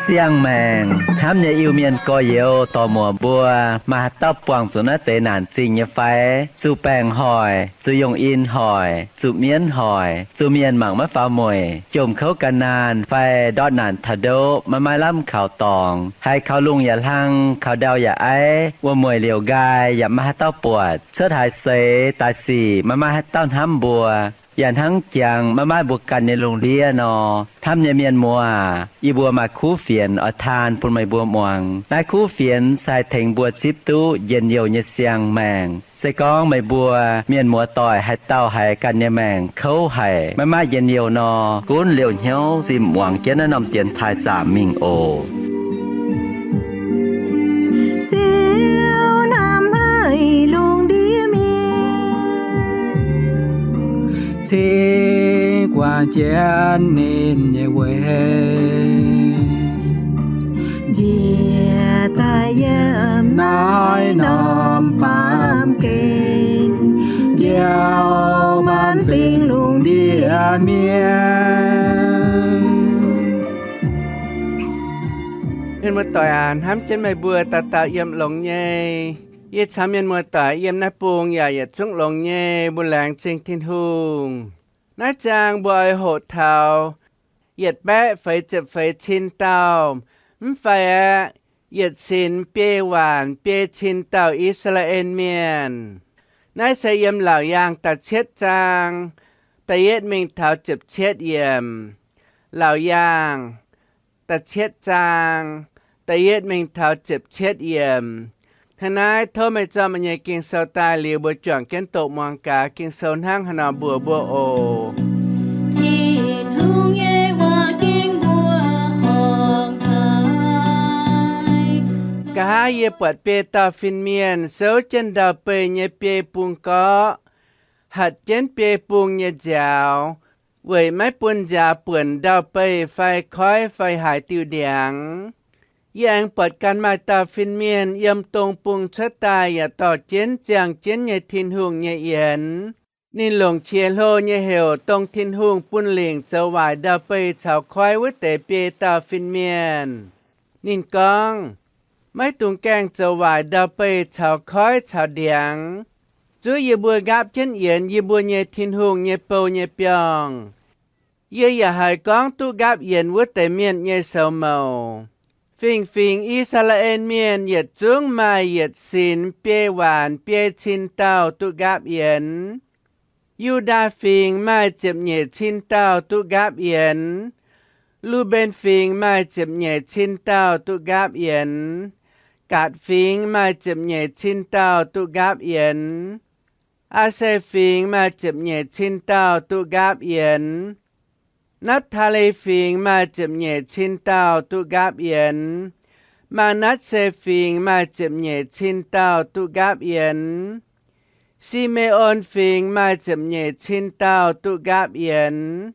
Siang-maengc hnamv nyei Iu-Mienh gorx-youz dorc-muoc mbuo, maaih haaix dauh buangh zuqc naaiv deix naanc zingh nyei fai? Zuqc baengc hoic, zuqc yungh in hoic, zuqc mienv hoic, zuqc mienh mangc maiv faaux mueic, jomc kouv ga'naanh fai ndortv naanc taux ndoqv maiv maaih lamh kaux dorngx, haiz kaux lungh yaac hlang, kaux ndau yaac aiv, wuom-mueic liouc nqaai yaac maiv maaih haaix dauh buatc, cuotv haaix seix daaih sic maiv maaih haaix dauh hnamv mbuo, yaac hnangv jangx maiv maaih mbuo ganh nyei lungh ndiev nor. Hnamv nyei mienh muoz, yie mbuo maaih kuv fienx oix taan bun meih mbuo muangx. Naaiv kuv fienx se haih tengx mbuo zipv duqv njien-youh nyei siang-maengc. Se gorngv meih mbuo mienh muoz-doic haaix dauh haiz ganh nyei maengc kouv haic, maiv maaih njien-youh nor, gunv liouh hnyouv zinh muangx jienv naaiv norm dienx taaih zaamc mingh oc. Ziouv hnamv haic lungh ndiev mienh, cingx guangc jienv ninh nyei weic, njiec daaih yiem naaiv norm baamh gen, njoux maanc fingx lungh ndiev mienh. Mienh muoz-doic aac, hnamv jienv meih mbuo dauh dauh yiem longx nyei. Yie caux mienh muoz-doic yiem naaiv bung yaac yietc zungv longx nyei, mbuo laengz zingh Tin-Hungh. Naaiv zaang mbuo oix hoqc taux yietc baeqv feix ziepc feix cin dauh, mv fai aeqv, yietc sinx biei waanc biei cin dauh I^saa^laa^en Mienh. Naaiv se yiem Laauc Yaangh da'cietv zaang da'yietv mingh taux ziepc cietv yiemc. Laauc Yaangh da'cietv zaang da'yietv mingh taux ziepc cietv yiemc. Hnangv naaiv tov meih zorqv meih nyei Ging-Sou daaih liuz, mbuo juangc jienv doqc muangx gaax Ging-Sou hnangv haaix nor mbuox mbuo oc. Tin-Hungh nyei waac ging mbuo horngh haic. Nqa'haav yie buatc biei dauh fin-mienh souv jienv ndau-beih nyei biei bung gorqv, hatc jienv biei bung nyei nziaaux, weic maiv bun nziaaux buonc ndau-beih fai koiv fai haaix diuh ndiangx. Yie aengx buatc ganh maaih dauh fin-mienh yiem dong bung cuotv daaih yaac dorh jienv ziangh jienv nyei Tin-Hungh nyei yienx. Ninh longc qiex hlo nyei heuc dongh Tin-Hungh bun lingc zoux waaic ndau-beih caux koiv wuov deix biei dauh fin-mienh. Ninh gorngv, Maiv dungx gaengh zoux waaic ndau-beih caux koiv caux ndiangx. Zuov yie mbuo nqaapv jienv yienx yie mbuo nyei Tin-Hungh nyei bou nyei biorngh. Yie yaac haiz gorngv duqv nqaapv yienx wuov deix mienh nyei soux mouc. Fingx-fingx I^saa^laa^en Mienh yietc zungv maaih yietc sinx biei waanc biei cin dauh duqv nqaapv yienx. Yu^ndaa Fingx maaih ziepc nyeic cin dauh duqv nqaapv yienx. Lu^mben Fingx maaih ziepc nyeic cin dauh duqv nqaapv yienx. Gaatc Fingx maaih ziepc nyeic cin dauh duqv nqaapv yienx. Aa^se Fingx maaih ziepc nyeic cin dauh duqv nqaapv yienx. Napv^taa^le Fingx maaih ziepc nyeic cin dauh duqv nqaapv yienx. Maa^natv^se Fingx maaih ziepc nyeic cin dauh duqv nqaapv yienx. Si^me^on Fingx maaih ziepc nyeic cin dauh duqv nqaapv yienx.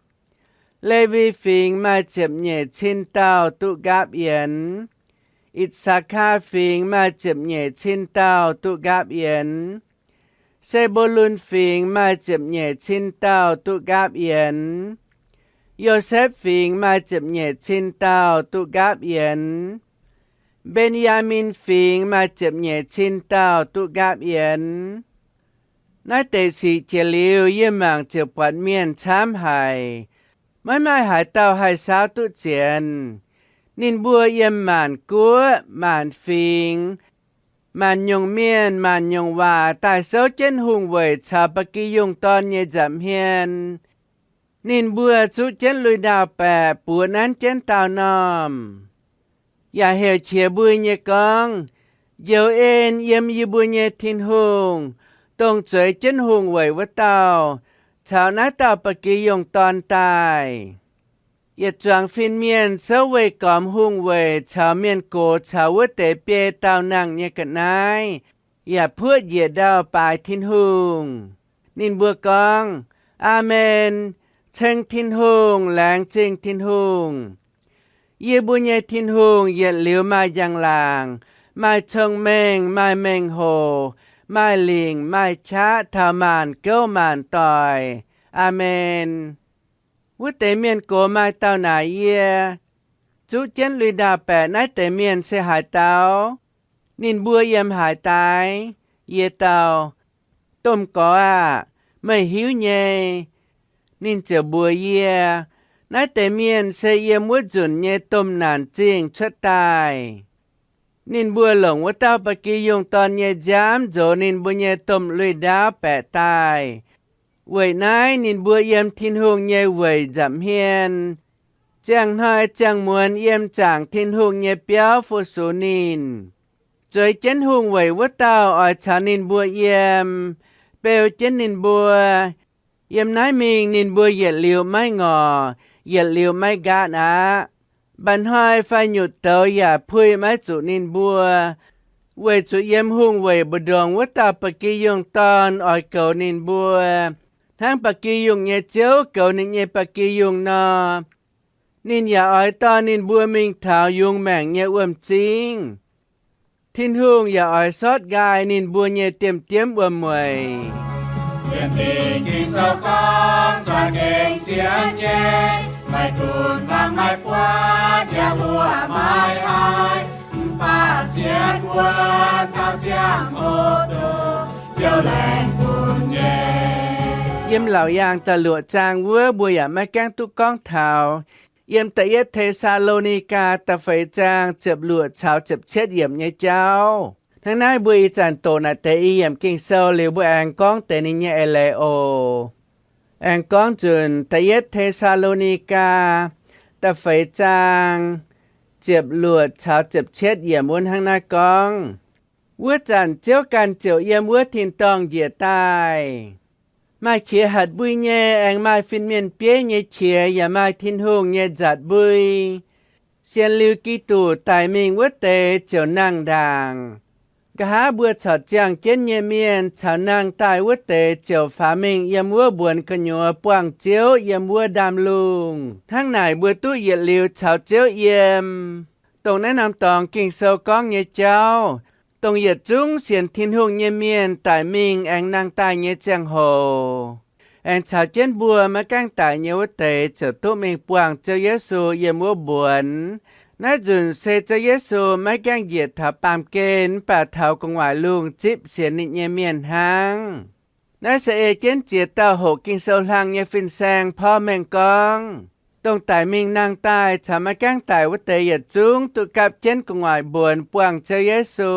Lewi Fingx maaih ziepc nyeic cin dauh duqv nqaapv yienx. I^saa^kaa Fingx maaih ziepc nyeic cin dauh duqv nqaapv yienx. Se^mbu^lun Fingx maaih ziepc nyeic cin dauh duqv nqaapv yienx. Yosepv Fingx maaih ziepc nyeic cin dauh duqv nqaapv yienx. Mben^yaa^min Fingx maaih ziepc nyeic cin dauh duqv nqaapv yienx. Naaiv deix sic jiex liuz, yie mangc ziouc buatc mienh camv haic. Maiv maaih haaix dauh haih saauv duqv zienx. Ninh mbuo yiem maanc guoqv, maanc fingx, maanc nyungc mienh, maanc nyungc waac daaih souv jienv hungh weic caux ba'gi yungh dorn nyei nza'hmien. Ninh mbuo zuqv jienv lui-ndaauv-baeqc buoz nanv jienv daauh normh, yaac heuc qiex mbui nyei gorngv, Njoux en yiem yie mbuo nyei Tin-Hungh, dongh zueiz jienv hungh weic wuov dauh, caux naaiv dauh ba'gi yungh dorn daaih. Yietc zuangx fin-mienh souv weih gormx hungh weic caux mienh gox caux wuov deix biei dauh nangh nyei ga'naaiv, yaac puoqv njiec ndau-baaix Tin-Hungh. Ninh mbuo gorngv, Aamen! Ceng Tin-Hungh, laengz zingh Tin-Hungh. Yie mbuo nyei Tin-Hungh yietc liuz maaih njang-laangc, maaih cong-mengh, maaih mengh hoc, maaih lingc, maaih qaqv taux maanc gouv maanc doic. Aamen. Wuov deix mienh gox maaih dauh naaic yie, zuqv jienv lui-ndau-baeqc naaiv deix mienh se haaix dauh? Ninh mbuo yiem haaix daaih? Yie dau, Domh Gorx aah! Meih hiuv nyei. Ninh ziouc mbuox yie, Naaiv deix mienh se yiem wuov nzunc nyei domh naanc zingh cuotv daaih. Ninh mbuo longc wuov dauh ba'gi yungh dorn nyei nziaamv nzox ninh mbuo nyei domh lui-ndau-baeqc daaih. Weic naaiv ninh mbuo yiem Tin-Hungh nyei weic nza'hmien. Ziangh hnoi ziangh muonz yiem zaangc Tin-Hungh nyei biauv fu-sux ninh. Zueiz jienv hungh weic wuov dauh oix caux ninh mbuo yiem, beu jienv ninh mbuo. Yiem naaiv mingh ninh mbuo yietc liuz maiv ngorc, yietc liuz maiv nqaatv aqv. Mba'hnoi fai nyutc douz yaac puix maiv zuqc ninh mbuo, weic zuqc yiem hungh weic mbu'ndongx wuov dauh ba'gi yungh dorn oix goux ninh mbuo, hnangv ba'gi yungh nyei ziouv goux ninh nyei ba'gi yungh nor. Ninh yaac oix dorh ninh mbuo mingh taux yungz maengc nyei wuom-zingv. Tin-Hungh yaac oix sortv nqaai ninh mbuo nyei diemv-diemv wuom-mueic. Yiem Laauc Yaangh da'luoqc zaang wuov mbuo yaac maiv gaengh duqv gorngv taux. Yiem da'yietv Te^saa^lo^ni^gaa da'feix zaang ziepc luoqc caux ziepc cietv yiemc nyei jauv. Hnangv naaiv mbuo ih zanc doqc naaic deix i yiemc Ging-Sou liuz mbuo aengx gorngv deix ninh nyei eix leiz oc. Aengx gorngv nzunc da'yietv Te^saa^lo^ni^gaa da'feix zaang ziepc luoqc caux ziepc cietv yiemc wuov hnangv naaiv gorngv, Wuov zanc Ziouv ganh ziouc yiem wuov tin-dorngh njiec daaih. Maaih qiex hatc mbui nyei aengx maaih fin-mienh bieiv nyei qiex yaac maaih Tin-Hungh nyei nzatc mbui. Sienx liuz Giduc daic mingh wuov deix ziouc nangh ndaangc. Nqa'haav mbuo corc ziangh jienv nyei mienh caux nangh daaih wuov deix ziouc faaux mingh yiem wuov mbuonx gu'nyuoz buangh Ziouv yiem wuov ndaamv-lungh. Hnangv naaic mbuo duqv yietc liuz caux Ziouv yiem. Dongh naaiv norm dorngx Ging-Sou gorngv nyei jauv, dongh yietc zungv sienx Tin-Hungh nyei mienh daic mingh aengx nangh daaih nyei ziangh hoc, aengx caux jienv mbuo maiv gaengh daic nyei wuov deix ziouc duqv mingh buangh Ziouv Yesu yiem wuov mbuonx. Naaiv nzunc se Ziouv Yesu maiv gaengh njiec taux baamh gen mv baac taux gu'nguaaic lungh zipv sienx ninh nyei mienh hnangv. Naaiv se ei jienv ziex dauh hoqc Ging-Sou hlang nyei fin-saeng porv mengh gorngv, dongh daic mingh nangh daaih caux maiv gaengh daic wuov deix yietc zungv duqv gapv jienv gu'nguaaic mbuonx buangh Ziouv Yesu.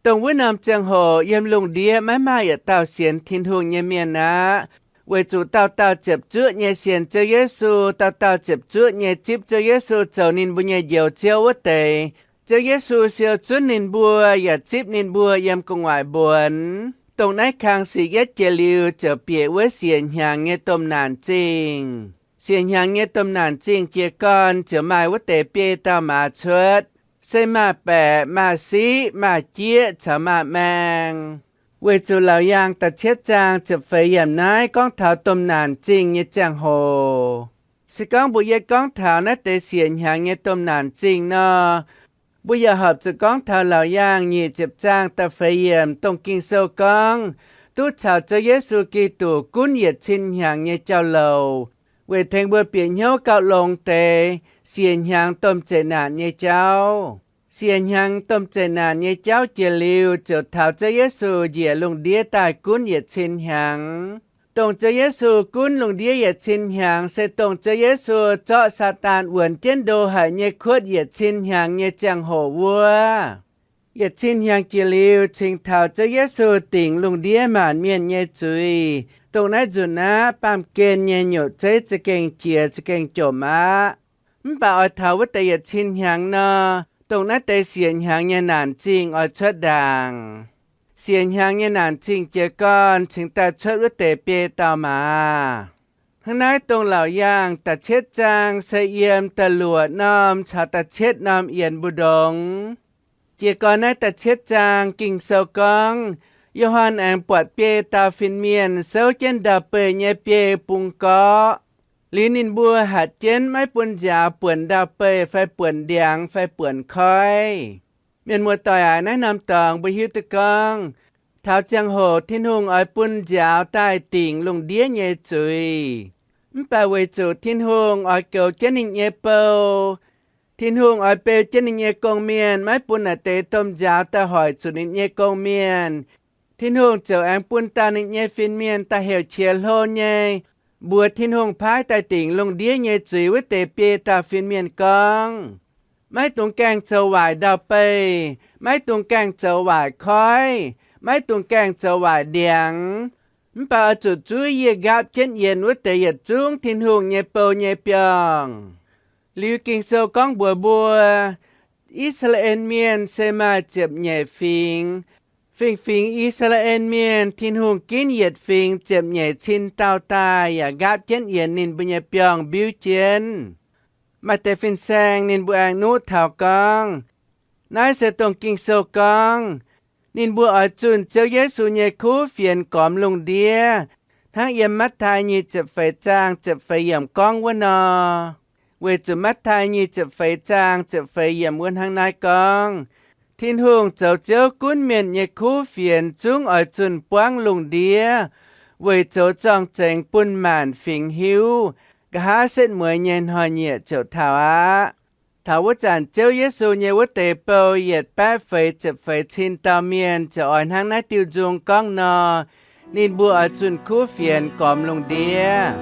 Dongh wuov norm ziangh hoc yiem lungh ndiev maiv maaih yietc dauh sienx Tin-Hungh nyei mienh aqv, weic zuqc dauh dauh ziepc zuoqv nyei sienx Ziouv Yesu, dauh dauh ziepc zuoqv nyei zipv Ziouv Yesu zoux ninh mbuo nyei Njoux Ziouv wuov deix. Ziouv Yesu siou zunv ninh mbuo yaac zipv ninh mbuo yiem gu'nguaaic mbuonx. Dongh naaiv kang sic yietv jiex liuz ziouc bieqc wuov siec hnyangx nyei domh naanc zingh. Siec hnyangx nyei domh naanc zingh jiez gorn ziouc maaih wuov deix biei dauh maaz cuotv, se maaz-baeqc, maaz-siqv, maaz-jieqv caux maaz-maeng. Weic zuqc Laauc Yaangh da'cietv zaang ziepc feix yiemc naaiv gorngv taux domh naanc zingh nyei ziangh hoc. Se gorngv mbuo yietv gorngv taux naaiv deix siec hnyangx nyei domh naanc zingh nor, mbuo yaac horpc zuqc gorngv taux Laauc Yaangh nyic ziepc zaang da'feix yiemc, dongh Ging-Sou gorngv duqv caux Ziouv Yesu Giduc gunv yietc cin hnyangx nyei jauv-louc, weic tengx mbuo bieqc hnyouv gauh longx deix siec hnyangx domh zeqc naanc nyei jauv. Siec hnyangx domh zeqc naanc nyei jauv jiex liuz, ziouc taux Ziouv Yesu njiec lungh ndiev daaih gunv yietc cin hnyangx. Dongh Ziouv Yesu gunv lungh ndiev yietc cin hnyangx se dongh Ziouv Yesu zorqv Saadaan wuonx jienv ndo haic nyei kuotv yietc cin hnyangx nyei ziangh hoc wuov. Yietc cin hnyangx jiex liuz cingx taux Ziouv Yesu dingc lungh ndiev maanc mienh nyei zuiz. Dongh naaiv nzunc aqv, baamh gen nyei nyutc zeiv za'gengh jiex za'gengh jomc aqv. Mv baac oix taux wuov deix yietc cin hnyangx nor, dongh naaiv deix siec hnyangx nyei naanc zingh oix cuotv ndaangc. Siec hnyangx nyei naanc zingh jiez gorn cingx daaih cuotv wuov deix biei dauh maaz. Hnangv naaiv dongh Laauc Yaangh da'cietv zaang se yiem da'luoqc norm caux da'cietv norm yienx mbu'ndongx. Jiez gorn naaiv da'cietv zaang Ging-Sou gorngv, Yo^han aengx buatc biei dauh fin-mienh souv jienv ndau-beih nyei biei bung gorqv. Liuz ninh mbuo hatc jienv maiv bun nziaaux buonc ndau-beih fai buonc ndiangx fai buonc koiv. Mienh muoz-doic aac, naaiv norm dorngx mbuo hiuv duqv gorngv, taux ziangh hoc Tin-Hungh oix bun nziaaux daaih dingc lungh ndiev nyei zuiz. Mv baac weic zuqc Tin-Hungh oix goux jienv ninh nyei bou, Tin-Hungh oix beu jienv ninh nyei gong-mienh, maiv bun naaic deix domh nziaaux daaih hoic zuqc ninh nyei gong-mienh. Tin-Hungh ziouc aengx bun dauh ninh nyei fin-mienh daaih heuc qiex hlo nyei, mbuox Tin-Hungh paaiv daaih dingc lungh ndiev nyei zuiz wuov deix biei dauh fin-mienh gorngv, maiv dungx gaengh zoux waaic ndau-beih, maiv dungx gaengh zoux waaic koiv, maiv dungx gaengh zoux waaic ndiangx. Mv baac oix zuqc zuov yie nqaapv jienv yienx wuov deix yietc zungv Tin-Hungh nyei bou nyei biorngh. Liuz Ging-Sou gorngv mbuox mbuo, I^saa^laa^en Mienh se maaih ziepc nyeic fingx. Fingx-fingx I^saa^laa^en Mienh, Tin-Hungh ginv yietc fingx ziepc nyeic cin dauh daaih yaac nqaapv jienv yienx ninh mbuo nyei biorngh mbiuv jienv. Maaih deix fin-saeng ninh mbuo aengx nuqv taux gorngv, naaiv se dongh Ging-Sou gorngv, ninh mbuo oix zunh Ziouv Yesu nyei kuv fienx gormx lungh ndiev, hnangv yiem Matv^taai nyic ziepc feix zaang ziepc feix yiemc gorngv wuov nor. Weic zuqc Matv^taai nyic ziepc feix zaang ziepc feix yiemc wuov hnangv naaiv gorngv, Tin-Hungh zoux Ziouv gunv mienh nyei kuv fienx zungv oix zunh buangv lungh ndiev, weic zoux zorng-zengx bun maanc fingx hiuv, nqa'haav setv mueiz nyei hnoi-nyieqc ziouc taux aqv. Taux wuov zanc Ziouv Yesu nyei wuov deix bou yietc baeqv feix ziepc feix cin dauh mienh ziouc oix hnangv naaiv diuh nzung gorngv nor, ninh mbuo oix zunh kuv fienx gormx lungh ndiev.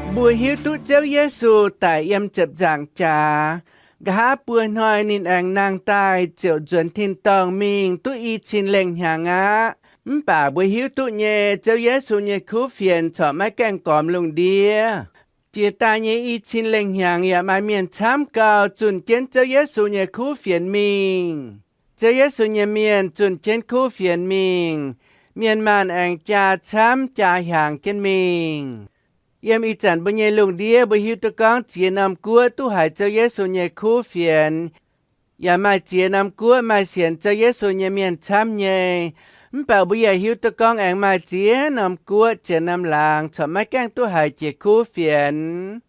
Mbuo hiuv duqv Ziouv Yesu daic yiem ziepc nzaangc jaax, nqa'haav buo hnoi ninh aengx nangh daaih ziouc nzuonx tin-dorngh mingh duqv i cin lengh hnyangx aqv. Mv baac mbuo hiuv duqv nyei, Ziouv Yesu nyei kuv fienx corc maiv gaengh gormx lungh ndiev. Jiex daaih nyei i cin lengh hnyangx yaac maaih mienh camv gau zunh jienv Ziouv Yesu nyei kuv fienx mingh. Ziouv Yesu nyei mienh zunh jienv kuv fienx mingh, mienh maanh aengx jaa camv jaa hiaangx jienv mingh. Yiem ih zanc mbuo nyei lungh ndiev mbuo hiuv duqv gorngv ziex norm guoqv duqv haiz Ziouv Yesu nyei kuv fienx, yaac maaih ziex norm guoqv maaih sienx Ziouv Yesu nyei mienh camv nyei. Mv baac mbuo yaac hiuv duqv gorngv aengx maaih ziex norm guoqv, ziex norm laangz corc maiv gaengh duqv haiz jiex kuv fienx.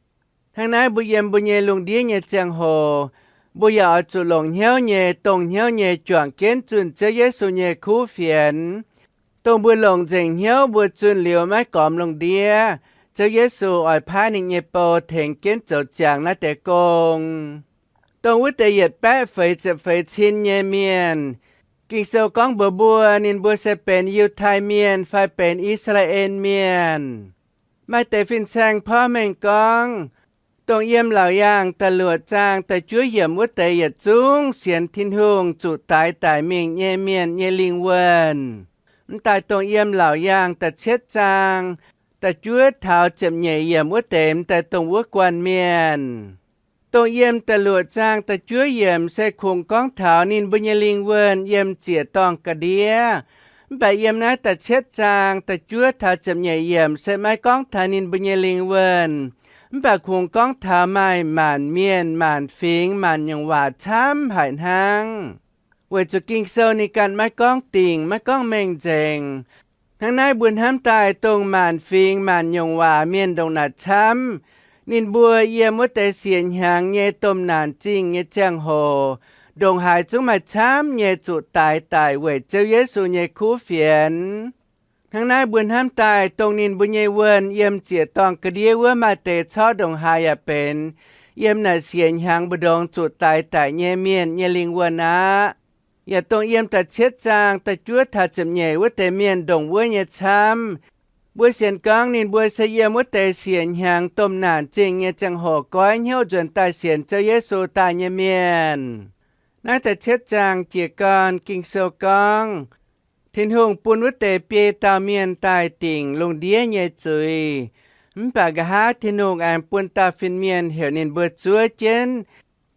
Hnangv naaiv mbuo yiem mbuo nyei lungh ndiev nyei ziangh hoc, mbuo yaac oix zuqc longc hnyouv nyei, dongh hnyouv nyei juangc jienv zunh Ziouv Yesu nyei kuv fienx. Dongh mbuo longc nzengc hnyouv mbuo zunh liuz maiv gormx lungh ndiev, Ziouv Yesu oix paaiv ninh nyei bou tengx jienv zoux ziangx naaiv deix gong. Dongh wuov deix yietc baeqv feix ziepc feix cin nyei mienh, Ging-Sou gorngv mbuox mbuo, ninh mbuo se benx Yiutai Mienh fai benx I^saa^laa^en Mienh. Maaih deix fin-saeng porv mengh gorngv, dongh yiem Laauc Yaangh da'luoqc zaang da'juov yiemc wuov deix yietc zungv sienx Tin-Hungh zuqc daix daic mingh nyei mienh nyei lingh wuonh. Mv daaih dongh yiem Laauc Yaangh da'cietv zaang da'juov taux ziepc nyeic yiemc wuov deix mv daaih dongh wuov guanh mienh. Dongh yiem da'luoqc zaang da'juov yiemc se kungx gorngv taux ninh mbuo nyei lingh wuonh yiem ziec-dorngh ga'ndiev. Mv baac yiem naaiv da'cietv zaang da'juov taux ziepc nyeic yiemc se maiv gorngv taux ninh mbuo nyei lingh wuonh, mv baac kungx gorngv taux maaih maanc mienh, maanc fingx, maanc nyungc waac camv haic hnangv. Weic zuqc Ging-Sou ninh ganh maiv gorngv dingc, maiv gorngv mengh nzengc. Hnangv naaiv mbuo hnamv daaih dongh maanc fingx, maanc nyungc waac mienh ndongc naaic camv, ninh mbuo yiem wuov deix siec hnyangx nyei domh naanc zingh nyei ziangh hoc, ndongc haaix zungv maaih camv nyei zuqc daix daic weic Ziouv Yesu nyei kuv fienx. Hnangv naaiv mbuo hnamv daaih dongh ninh mbuo nyei wuonh yiem ziec-dorngh ga'ndiev wuov maaih deix corc ndongc haaix yaac benx yiem naaic siec hnyangx mbu'ndongx zuqc daix daic nyei mienh nyei lingh wuonh aqv. Yaac dongh yiem da'cietv zaang da'juov taux ziepc nyeic wuov deix mienh ndongc wuov nyei camv. Mbuo sienx gorngv ninh mbuo se yiem wuov deix siec hnyangx domh naanc zingh nyei ziangh hoc goiv hnyouv nzuonx daaih sienx Ziouv Yesu daaih nyei mienh. Naaiv da'cietv zaang jiez gorn Ging-Sou gorngv, Tin-Hungh bun wuov deix biei dauh mienh daaih dingc lungh ndiev nyei zuiz. Mv baac nqa'haav Tin-Hungh aengx bun dauh fin-mienh heuc ninh mbuo zuov jienv,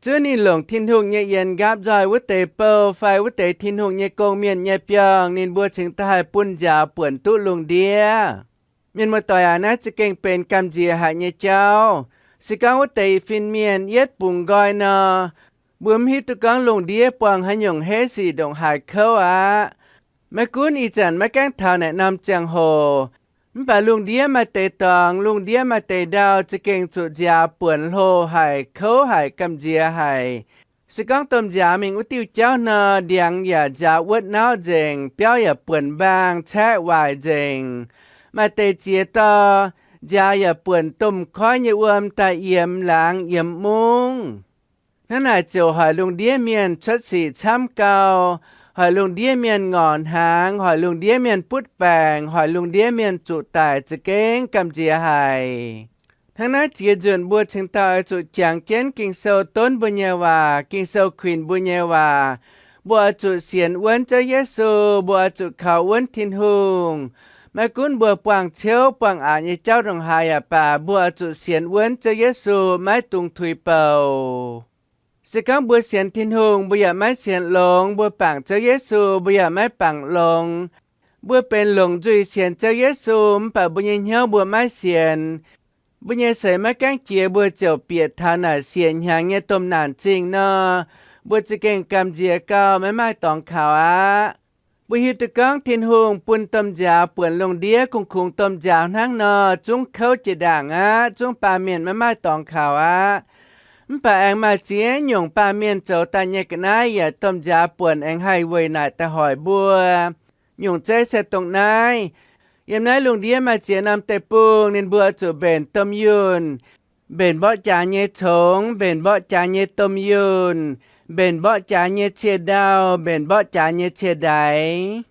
zuov ninh longc Tin-Hungh nyei yienx nqaapv nzoih wuov deix bou fai wuov deix Tin-Hungh nyei gong-mienh nyei biorngh, ninh mbuo cingx daaih haih bun nziaaux buonc duqv lungh ndiev. Mienh muoz-doic aac, naaiv za'gengh benx gamh nziex haic nyei jauv. Se gorngv wuov deix fin-mienh yietv bungx nqoi nor, mbuo mv hiuv duqv gorngv lungh ndiev buangh haaix nyungc heiv sic ndongc haaix kouv aqv. Maiv gunv ih zanc maiv gaengh taux naaic norm ziangh hoc, mv baac lungh ndiev maaih deix dorngx, lungh ndiev maaih deix ndau za'gengh zuqc nziaaux buonc hlo haic, kouv haic, gamh nziex haic. Se gorngv domh nziaaux mingh wuov diuh jauv nor, ndiangx yaac nziaaux wuotv nauv nzengc, biauv yaac buonc mbaang, caeqv waaic nzengc. Maaih deix ziex dorh, nziaaux yaac buonc domh koiv nyei wuom daaih yiemx laangz yiemx mungv. Hnangv naaic ziouc hoic lungh ndiev mienh cuotv sic camv gau, hoic lungh ndiev mienh ngorc hnaangx, hoic lungh ndiev mienh butv baengc, hoic lungh ndiev mienh zuqc daic za'gengh gamh nziex haic. Hnangv naaiv ziex nzunc mbuo cingx daaih oix zuqc jangx jienv Ging-Sou donv mbuo nyei waac, Ging-Sou kuinx mbuo nyei waac. Mbuo oix zuqc sienx wuonv Ziouv Yesu, mbuo oix zuqc kaux wuonv Tin-Hungh. Maiv gunv mbuo buangh ciouv buangh aqc nyei jauv ndongc haaix yaac baac, mbuo oix zuqc sienx wuonv Ziouv Yesu, maiv dungx tuix bouc. Se gorngv mbuo sienx Tin-Hungh, mbuo yaac maiv sienx longx, mbuo bangc Ziouv Yesu, mbuo yaac maiv bangc longx. Mbuo benx longc nzuih sienx Ziouv Yesu, mv baac mbuo nyei hnyouv mbuo maiv sienx. Mbuo nyei seix maiv gaengh jiex, mbuo ziouc bieqc taux naaic siec hnyangx nyei domh naanc zingh nor, mbuo za'gengh gamh nziex gau, maiv maaih dorngx kaux aqv. Mbuo hiuv duqv gorngv Tin-Hungh bun domh nziaaux buonc lungh ndiev kungx-kungx domh nziaaux hnangv nor, zungv kouv jiex ndaangc aqv, zungv baamh mienh maiv maaih dorngx kaux aqv. Mv baac aengx maaih ziex nyungc baamh mienh zoux daaih nyei ga'naaiv yaac domh nziaaux buonc aengx haih weic naaic daaih hoic mbuo. Nyungc zeiv se dongh naaiv. Yiem naaiv lungh ndiev maaih ziex norm deic-bung, ninh mbuo oix zuqc mbenc domh yunh, mbenc mborqv jaax nyei congx, mbenc mborqv jaax nyei domh yunh, mbenc mborqv jaax nyei cie-ndau, mbenc mborqv jaax nyei cie-ndaix.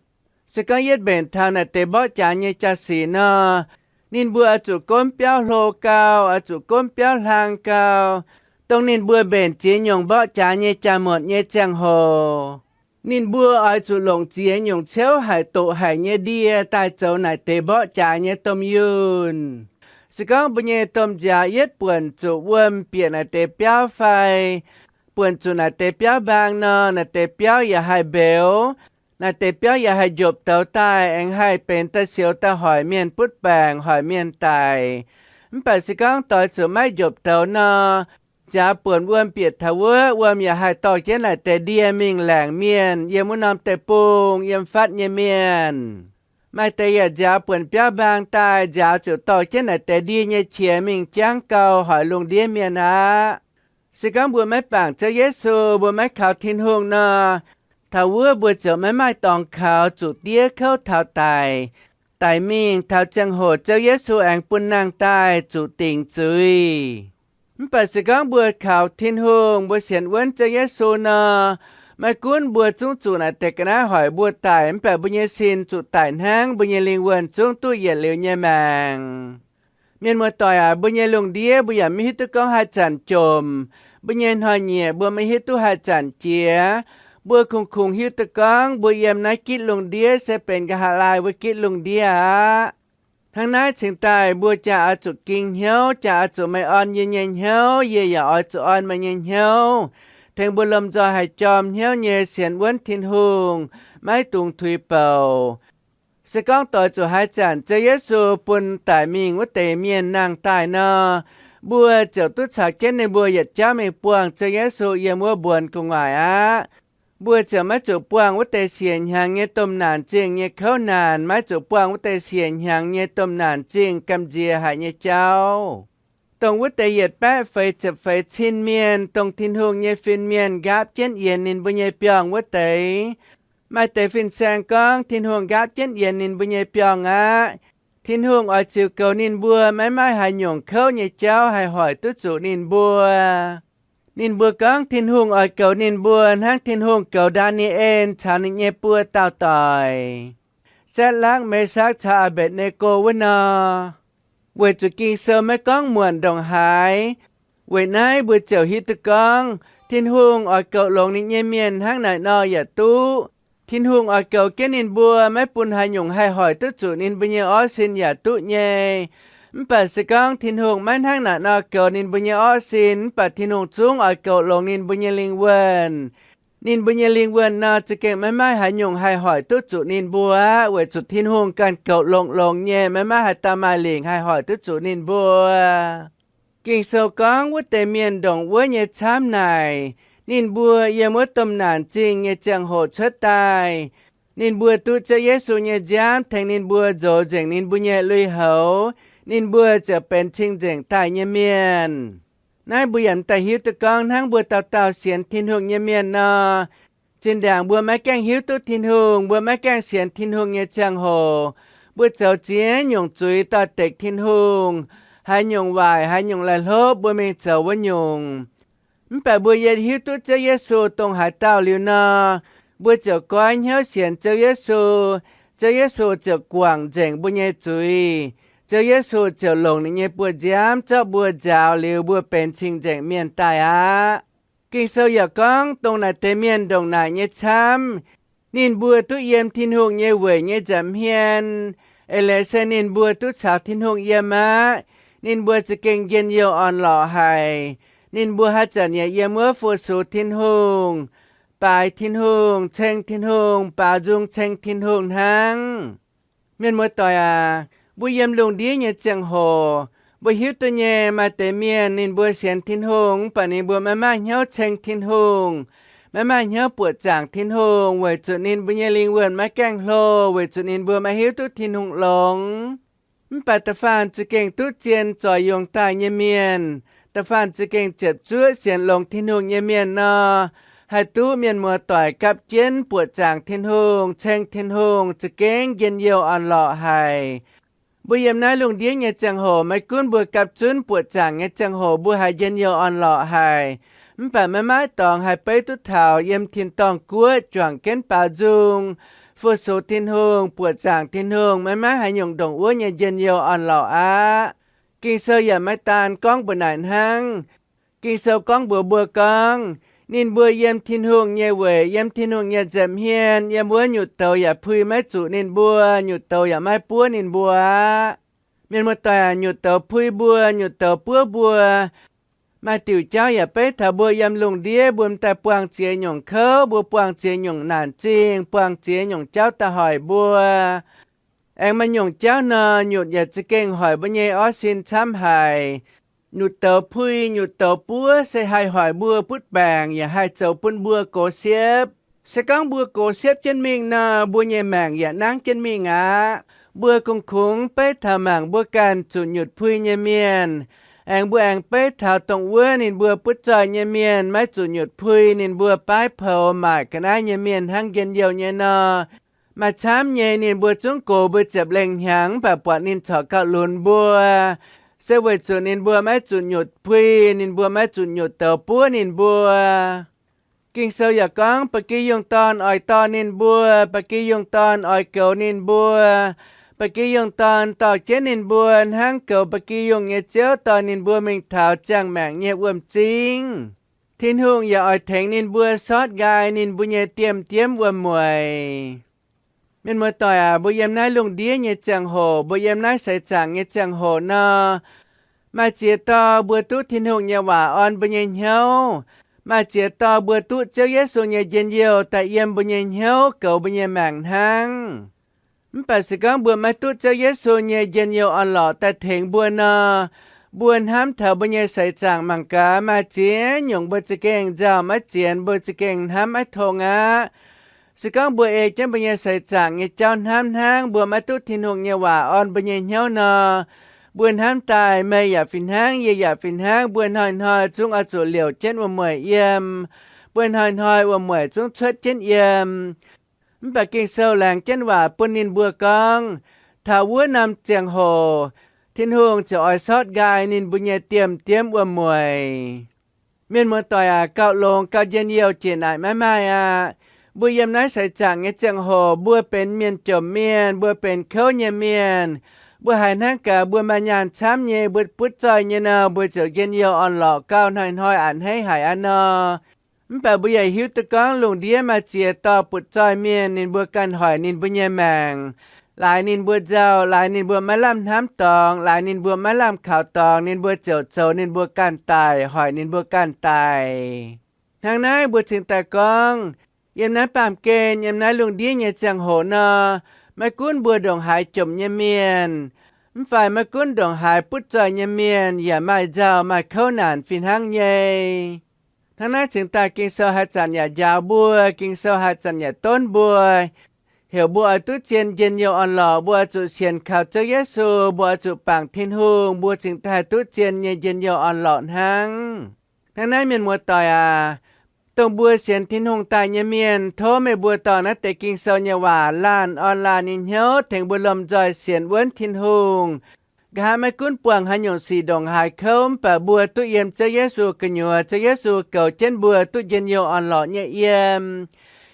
Se gorngv yietv mbenc taux naaic deix mborqv jaax nyei jaa-sic nor, ninh mbuo oix zuqc gomv biauv hlo gau, oix zuqc gomv biauv hlang gau. Dongh ninh mbuo mbenc ziex nyungc mborqv jaax nyei jaa-motc nyei ziangh hoc, ninh mbuo oix zuqc longc ziex nyungc ciouv haic doqc haic nyei ndie daaih zoux naaic deix mborqv jaax nyei domh yunh. Se gorngv mbuo nyei domh nziaaux yietv buonc zuqc wuom bieqc naaic deix biauv fai buonc zuqc naaic deix biauv mbaang nor, naaic deix biauv yaac haih mbeux, naaic deix biauv yaac haih njopv douz daaih, aengx haih benx da'sioux daaih hoic mienh butv baengc, hoic mienh daic. Mv baac se gorngv doix zuqc maiv njopv douz nor, nziaaux buonc wuom bieqc taux wuov, wuom yaac haih dorh jienv naaic deix ndie mingh laengc mienh yiem wuov norm deic-bung yiem fatv nyei mienh. Maaih deix yaac nziaaux buonc biauv mbaang daaih, nziaaux ziouc dorh jienv naaic deix ndie nyei qiex mingh jangv gau hoic lungh ndiev mienh aqv. Se gorngv mbuo maiv bangc Ziouv Yesu, mbuo maiv kaux Tin-Hungh nor, taux wuov mbuo ziouc maiv maaih dorngx kaux zuqc diev kouv taux daic, daic mingh taux ziangh hoc Ziouv Yesu aengx bun nangh daaih zuqc dingc zuiz. Mv baac se gorngv mbuo kaux Tin-Hungh, mbuo sienx wuonv Ziouv Yesu nor, maiv gunv mbuo zungv zuqc naaic deix ga'naaiv hoic mbuo daic, mv baac mbuo nyei sin zuqc daic hnangv, mbuo nyei lingh wuonh zungv duqv yietc liuz nyei maengc. Mienh muoz-doic aac, mbuo nyei lungh ndiev mbuo yaac maiv hiuv duqv gorngv haaix zanc jomc. Mbuo nyei hnoi-nyieqc mbuo maiv hiuv duqv haaix zanc jiex. Mbuo kungx-kungx hiuv duqv gorngv mbuo yiem naaiv gitv lungh ndiev se benx nqa'haav laai wuov gitv lungh ndiev aqv. Hnangv naaiv cingx daaih mbuo jaa oix zuqc ging hnyouv, jaa oix zuqc meih orn yie nyei hnyouv, yie yaac oix zuqc orn meih nyei hnyouv, tengx mbuo lomh nzoih haih jorm hnyouv nyei sienx wuonv Tin-Hungh, maiv dungx tuix bouc. Se gorngv doix zuqc haaix zanc Ziouv Yesu bun daic mingh wuov deix mienh nangh daaih nor, mbuo ziouc duqv caux jienv ninh mbuo yietc jauv mingh buangh Ziouv Yesu yiem wuov mbuonx gu'nguaaic aqv. Mbuo ziouc maiv zuqc buangh wuov deix siec hnyangx nyei domh naanc zingh nyei kouv naanc, maiv zuqc buangh wuov deix siec hnyangx nyei domh naanc zingh gamh nziex haic nyei jauv, dongh wuov deix yietc baeqv feix ziepc feix cin mienh, dongh Tin-Hungh nyei fin-mienh nqaapv jienv yienx ninh mbuo nyei biorngh wuov deix. Maaih deix fin-saeng gorngv Tin-Hungh nqaapv jienv yienx ninh mbuo nyei biorngh aqv. Tin-Hungh oix ziux goux ninh mbuo maiv maaih haaix nyungc kouv nyei jauv haih hoic duqv zuqc ninh mbuo. Ninh mbuo gorngv Tin-Hungh oix goux ninh mbuo hnangv Tin-Hungh goux Ndaa^ni^en caux ninh nyei buo dauh doic, Setv^lakv, Mesakv caux Aa^mbetc^ne^go wuov nor. Weic zuqc Ging-Sou maiv gorngv muonc ndongc haaix. Weic naaiv mbuo ziouc hiuv duqv gorngv Tin-Hungh oix goux longx ninh nyei mienh hnangv naaic nor yaac duqv. Tin-Hungh oix goux jienv ninh mbuo maiv bun haaix nyungc haih hoic duqv zuqc ninh mbuo nyei orv sin yaac duqv nyei. Mv baac se gorngv Tin-Hungh maiv hnangv naaic nor goux ninh mbuo nyei orv sin, mv baac Tin-Hungh zungv oix goux longx ninh mbuo nyei lingh wuonh. Ninh mbuo nyei lingh wuonh nor za'gengh maiv maaih haaix nyungc haih hoic duqv zuqc ninh mbuo aqv, weic zuqc Tin-Hungh ganh goux longx-longx nyei, maiv maaih haaix dauh maaih lingc haih hoic duqv zuqc ninh mbuo. Ging-Sou gorngv wuov deix mienh ndongc wuov nyei camv naaic, ninh mbuo yiem wuov domh naanc zingh nyei ziangh hoc cuotv daaih. Ninh mbuo duqv Ziouv Yesu nyei nziaamv tengx ninh mbuo nzox nzengc ninh mbuo nyei lui-houx, ninh mbuo ziouc benx cing-nzengc daaih nyei mienh. Naaiv mbuo yaac m'daaih hiuv duqv gorngv hnangv mbuo dauh dauh sienx Tin-Hungh nyei mienh nor, zinh ndaangc mbuo maiv gaengh hiuv duqv Tin-Hungh, mbuo maiv gaengh sienx Tin-Hungh nyei ziangh hoc, mbuo zoux ziex nyungc zuiz doix-dekc Tin-Hungh. Haaix nyungc waaic, haaix nyungc laih hlopv, mbuo mingh zoux wuov nyungc. Mv baac mbuo yie hiuv duqv Ziouv Yesu dongh haaix dauh liuz nor, mbuo ziouc goiv hnyouv sienx Ziouv Yesu. Ziouv Yesu ziouc guangc nzengc mbuo nyei zuiz. Ziouv Yesu ziouc longc ninh nyei buoz-nziaamv zorqv mbuo nzaaux liuz, mbuo benx cing-nzengc mienh daaih aqv. Ging-Sou yaac gorngv dongh naaic deix mienh ndongc naaic nyei camv, ninh mbuo duqv yiem Tin-Hungh nyei weic nyei nza'hmien. Eix leiz se ninh mbuo duqv caux Tin-Hungh yiem aqv. Ninh mbuo za'gengh njien-youh orn-lorqc haic. Ninh mbuo haaix zanc yaac yiem wuov fu-sux Tin-Hungh, baaix Tin-Hungh, ceng Tin-Hungh, baaux nzung ceng Tin-Hungh hnangv. Mienh muoz-doic aac, mbuo yiem lungh ndiev nyei ziangh hoc, mbuo hiuv duqv nyei, maaih deix mienh ninh mbuo sienx Tin-Hungh, mv baac ninh mbuo maiv maaih hnyouv ceng Tin-Hungh, maiv maaih hnyouv buoqc zaangc Tin-Hungh, weic zuqc ninh mbuo nyei lingh wuonh maiv gaengh hlo, weic zuqc ninh mbuo maiv hiuv duqv Tin-Hungh longx. Mv baac da'faanh za'gengh duqv zien zoix yungz daaih nyei mienh, da'faanh za'gengh ziepc zuoqv sienx longx Tin-Hungh nyei mienh nor, haih duqv mienh muoz-doic gapv jienv buoqc zaangc Tin-Hungh, ceng Tin-Hungh, za'gengh njien-youh orn-lorqc haic. Mbuo yiem naaiv lungh ndiev nyei ziangh hoc, maiv gunv mbuo gapv zunv buoqc zaangc nyei ziangh hoc mbuo haiz njien-youh orn-lorqc haic, mv baac maiv maaih dorngx haih beiv duqv taux yiem tin-dorngh guoqv juangc jienv baaux nzung, fu-sux Tin-Hungh, buoqc zaangc Tin-Hungh, maiv maaih haaix nyungc ndongc wuov nyei njien-youh orn-lorqc aqv. Ging-Sou yaac maiv daan gorngv mbu'naaic hnangv. Ging-Sou gorngv mbuox mbuo gorngv, ninh mbuo yiem Tin-Hungh nyei weic, yiem Tin-Hungh nyei nza'hmien, yiem wuov nyutc douz yaac pui maiv zuqc ninh mbuo, nyutc douz yaac maiv buov ninh mbuo aqv. Mienh muoz-doic aac, nyutc douz pui mbuo, nyutc douz buov mbuo. Maaih diuc jauv yaac beiv taux mbuo yiem lungh ndiev mbuo m'daaih buangh ziex nyungc kouv, mbuo buangh ziex nyungc naanc zingh, buangh ziex nyungc jauv daaih hoic mbuo. Aengx maaih nyungc jauv nor, nyutc yaac za'gengh hoic mbuo nyei orv sin camv haic. Nyutc douz pui, nyutc douz buov se haih hoic mbuo butv baengc yaac haih zoux bun mbuo gox siepv. Se gorngv mbuo gox siepv jienv mingh nor, mbuo nyei maengc yaac nangv jienv mingh aqv. Mbuo kungx-kungx beiv taux mangc mbuo ganh zuqc nyutc pui nyei mienh. Aengx mbuo aengx beiv taux dongh wuov ninh mbuo butv zoih nyei mienh maiv zuqc nyutc pui, ninh mbuo baaix poux maaic ga'naaiv nyei mienh hnangv njien-youh nyei nor. Maaih camv nyei ninh mbuo zungv gox mbuo ziepc lengh hnyangx mv baac buatc ninh corc gauh lunx mbuo, se weic zuqc ninh mbuo maiv zuqc nyutc pui, ninh mbuo maiv zuqc nyutc douz buov ninh mbuo. Ging-Sou yaac gorngv, ba'gi yungh dorn oix dorh ninh mbuo, ba'gi yungh dorn oix goux ninh mbuo, ba'gi yungh dorn dorh jienv ninh mbuo hnangv goux ba'gi yungh nyei ziouv dorh ninh mbuo mingh taux ziangh maengc nyei wuom-zingv. Tin-Hungh yaac oix tengx ninh mbuo sortv nqaai ninh mbuo nyei diemv-diemv wuom-mueic. Mienh muoz-doic aac, mbuo yiem naaiv lungh ndiev nyei ziangh hoc, mbuo yiem naaiv seix zaangc nyei ziangh hoc nor, maaih ziex dorh mbuo duqv Tin-Hungh nyei waac orn mbuo nyei hnyouv. Maaih ziex dorh mbuo duqv Ziouv Yesu nyei njien-youh daaih yiem mbuo nyei hnyouv goux mbuo nyei maengc hnangv. Mv baac se gorngv mbuo maiv duqv Ziouv Yesu nyei njien-youh orn-lorqc daaih tengx mbuo nor, mbuo hnamv taux mbuo nyei seix zaangc mangc gaax, maaih ziex nyungc mbuo za'gengh nzauh maiv zienx, mbuo za'gengh hnamv maiv tong aqv. Se gorngv mbuo ei jienv mbuo nyei seix zaangc nyei jauv hnamv hnangv, mbuo maiv duqv Tin-Hungh nyei waac orn mbuo nyei hnyouv nor, mbuo hnamv daaih meih yaac fih hnangv, yie yaac fih hnangv, mbuo hnoi-hnoi zungv oix zuqc liouc jienv wuom-mueic yiem. Mbuo hnoi-hnoi wuom-mueic zungv cuotv jienv yiem. Mv baac Ging-Sou laengz jienv waac bun ninh mbuo gorngv, taux wuov norm ziangh hoc, Tin-Hungh ziouc oix sortv nqaai ninh mbuo nyei diemv-diemv wuom-mueic. Mienh muoz-doic aac, gauh longx gauh njien-youh jiex naaic maiv maaih aqv. Mbuo yiem naaiv seix zaangc nyei ziangh hoc, mbuo benx mienh jomc mienh, mbuo benx kouv nyei mienh. Mbuo haiz hnangv gaax mbuo maaih nyaanh camv nyei, mbuo butv zoih nyei nor, mbuo ziouc njien-youh orn-lorqc gauh hnoi-hnoi a'hneiv haic aqv nor. Mv baac mbuo yaac hiuv duqv gorngv lungh ndiev maaih ziex dorh butv zoih mienh ninh mbuo ganh hoic ninh mbuo nyei maengc, laaix ninh mbuo nzauh, laaix ninh mbuo maiv lamh hnamv dorngx, laaix ninh mbuo maiv lamh kaux dorngx, ninh mbuo ziouc zoux ninh mbuo ganh daic, hoic ninh mbuo ganh daic. Hnangv naaiv mbuo cingx daaih gorngv, yiem naaiv baamh gen, yiem naaiv lungh ndiev nyei ziangh hoc nor, maiv gunv mbuo ndongc haaix jomc nyei mienh, mv fai maiv gunv ndongc haaix butv zoih nyei mienh, yaac maaih nzauh maaih kouv naanc fih hnangv nyei. Hnangv naaiv cingx daaih Ging-Sou haaix zanc yaac njaaux mbuo, Ging-Sou haaix zanc yaac donv mbuo, heuc mbuo oix duqv zien njien-youh orn-lorqc, mbuo oix zuqc sienx kaux Ziouv Yesu, mbuo oix zuqc bangc Tin-Hungh, mbuo cingx daaih haih duqv zien nyei njien-youh orn-lorqc hnangv. Hnangv naaiv mienh muoz-doic aac, dongh mbuo sienx Tin-Hungh daaih nyei mienh, tov meih mbuo dorh naaiv deix Ging-Sou nyei waac laanh orn laanh nyei hnyouv tengx mbuo lomh nzoih sienx wuonv Tin-Hungh. Nqa'haav maiv gunv buangh haaix nyungc sic ndongc haaix kouv, mv baac mbuo duqv yiem Ziouv Yesu gu'nyuoz, Ziouv Yesu goux jienv mbuo duqv njien-youh orn-lorqc nyei yiem.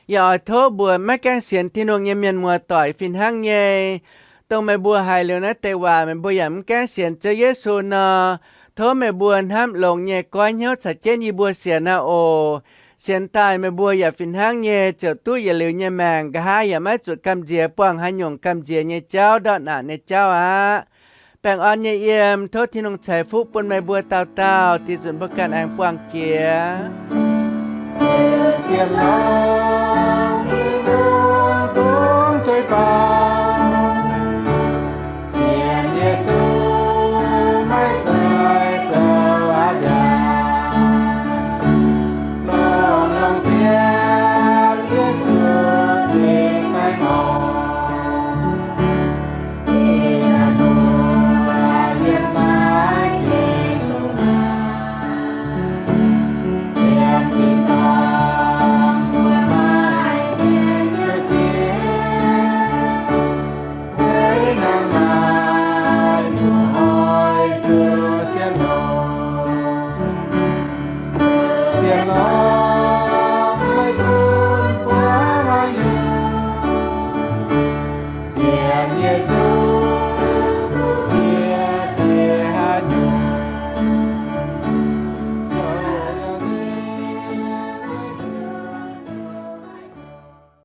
Yaac oix tov mbuox maiv gaengh sienx Tin-Hungh nyei mienh muoz-doic fih hnangv nyei, dongh meih mbuo haiz liuz naaiv deix waac meih mbuo yaac mv gaengh sienx Ziouv Yesu nor, tov meih mbuo hnamv longx nyei goiv hnyouv caux jienv yie mbuo sienx aqv oc. Sienx daaih meih mbuo yaac fih hnangv nyei ziouc duqv yietc liuz nyei maengc, nqa'haav yaac maiv zuqc gamh nziex buangh haaix nyungc gamh nziex nyei jauv, ndortv naanc nyei jauv aqv. Baengh orn nyei yiem, tov Tin-Hungh ceix fuqv bun meih mbuo dauh dauh, diex nzunc mbuo ganh aengx buangh jiex.